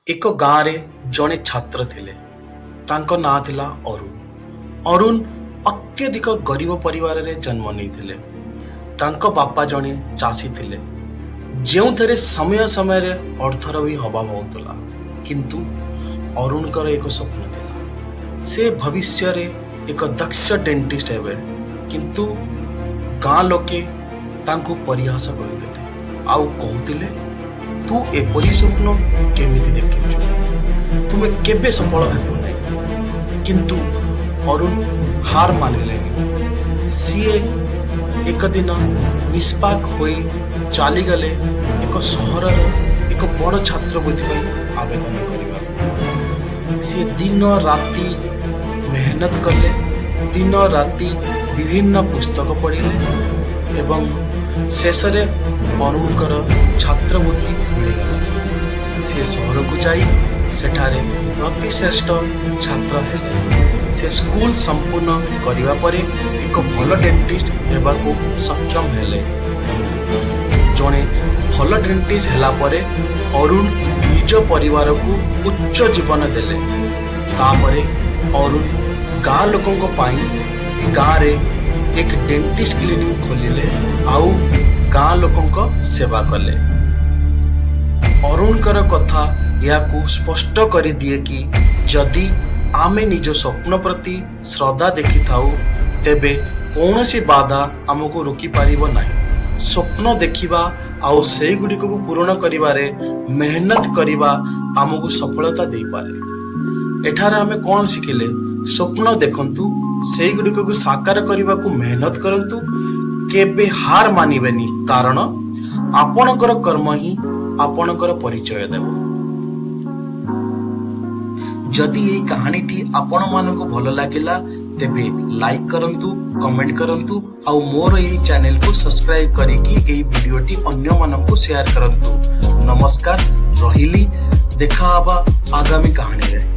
ଏକ ଗାଁରେ ଜଣେ ଛାତ୍ର ଥିଲେ। ତାଙ୍କ ନାଁ ଥିଲା ଅରୁଣ। ଅରୁଣ ଅତ୍ୟଧିକ ଗରିବ ପରିବାରରେ ଜନ୍ମ ନେଇଥିଲେ। ତାଙ୍କ ବାପା ଜଣେ ଚାଷୀ ଥିଲେ, ଯେଉଁଥିରେ ସମୟ ସମୟରେ ଅର୍ଥର ବି ଅଭାବ ହେଉଥିଲା। କିନ୍ତୁ ଅରୁଣଙ୍କର ଏକ ସ୍ୱପ୍ନ ଥିଲା, ସେ ଭବିଷ୍ୟରେ ଏକ ଦକ୍ଷ ଡେଣ୍ଟିଷ୍ଟ ହେବେ। କିନ୍ତୁ ଗାଁ ଲୋକେ ତାଙ୍କୁ ପରିହାସ କରୁଥିଲେ ଆଉ କହୁଥିଲେ, "ତୁ ଏପରି ସ୍ୱପ୍ନ କେମିତି ଦେଖିଛୁ? ତୁମେ କେବେ ସଫଳ ହେବ ନାହିଁ।" କିନ୍ତୁ ଅରୁଣ ହାର ମାନିଲେନି। ସିଏ ଏକ ଦିନ ନିଷ୍ପାକ ହୋଇ ଚାଲିଗଲେ ଏକ ସହରର ଏକ ବଡ଼ ଛାତ୍ରବୃତ୍ତି ପାଇଁ ଆବେଦନ କରିବାକୁ। ସିଏ ଦିନ ରାତି ମେହନତ କଲେ, ଦିନ ରାତି ବିଭିନ୍ନ ପୁସ୍ତକ ପଢ଼ିଲେ ଏବଂ ଶେଷରେ ଅରୁଣଙ୍କର ଛାତ୍ରବୃତ୍ତି ମିଳିଗଲା। ସେ ସହରକୁ ଯାଇ ସେଠାରେ ଅତିଶ୍ରେଷ୍ଠ ଛାତ୍ର ହେଲେ। ସେ ସ୍କୁଲ ସମ୍ପୂର୍ଣ୍ଣ କରିବା ପରେ ଏକ ଭଲ ଡେଣ୍ଟିଷ୍ଟ ହେବାକୁ ସକ୍ଷମ ହେଲେ। ଜଣେ ଭଲ ଡେଣ୍ଟିଷ୍ଟ ହେଲା ପରେ ଅରୁଣ ନିଜ ପରିବାରକୁ ଉଚ୍ଚ ଜୀବନ ଦେଲେ। ତାପରେ ଅରୁଣ ଗାଁ ଲୋକଙ୍କ ପାଇଁ ଗାଁରେ ଏକ ଡେଣ୍ଟିଷ୍ଟ କ୍ଲିନିକ୍ ଖୋଲିଲେ ଆଉ ଗାଁ ଲୋକଙ୍କ ସେବା କଲେ। ଅରୁଣଙ୍କର କଥା ଏହାକୁ ସ୍ପଷ୍ଟ କରିଦିଏ କି ଯଦି ଆମେ ନିଜ ସ୍ୱପ୍ନ ପ୍ରତି ଶ୍ରଦ୍ଧା ଦେଖିଥାଉ, ତେବେ କୌଣସି ବାଧା ଆମକୁ ରୋକିପାରିବ ନାହିଁ। ସ୍ୱପ୍ନ ଦେଖିବା ଆଉ ସେଇଗୁଡ଼ିକୁ ପୂରଣ କରିବାରେ ମେହନତ କରିବା ଆମକୁ ସଫଳତା ଦେଇପାରେ। ଏଠାରେ ଆମେ କ'ଣ ଶିଖିଲେ? ସ୍ୱପ୍ନ ଦେଖନ୍ତୁ, ସେଇଗୁଡ଼ିକୁ ସାକାର କରିବାକୁ ମେହନତ କରନ୍ତୁ, କେବେ ହାର ମାନିବେନି, କାରଣ ଆପଣଙ୍କର କର୍ମ ହିଁ ଆପଣଙ୍କର ପରିଚୟ ଦେବ। ଯଦି ଏହି କାହାଣୀଟି ଆପଣମାନଙ୍କୁ ଭଲ ଲାଗିଲା, ତେବେ ଲାଇକ୍ କରନ୍ତୁ, କମେଣ୍ଟ କରନ୍ତୁ ଆଉ ମୋର ଏହି ଚ୍ୟାନେଲକୁ ସବସ୍କ୍ରାଇବ କରିକି ଏହି ଭିଡ଼ିଓଟି ଅନ୍ୟମାନଙ୍କୁ ସେୟାର କରନ୍ତୁ। ନମସ୍କାର, ରହିଲି। ଦେଖା ହବା ଆଗାମୀ କାହାଣୀରେ।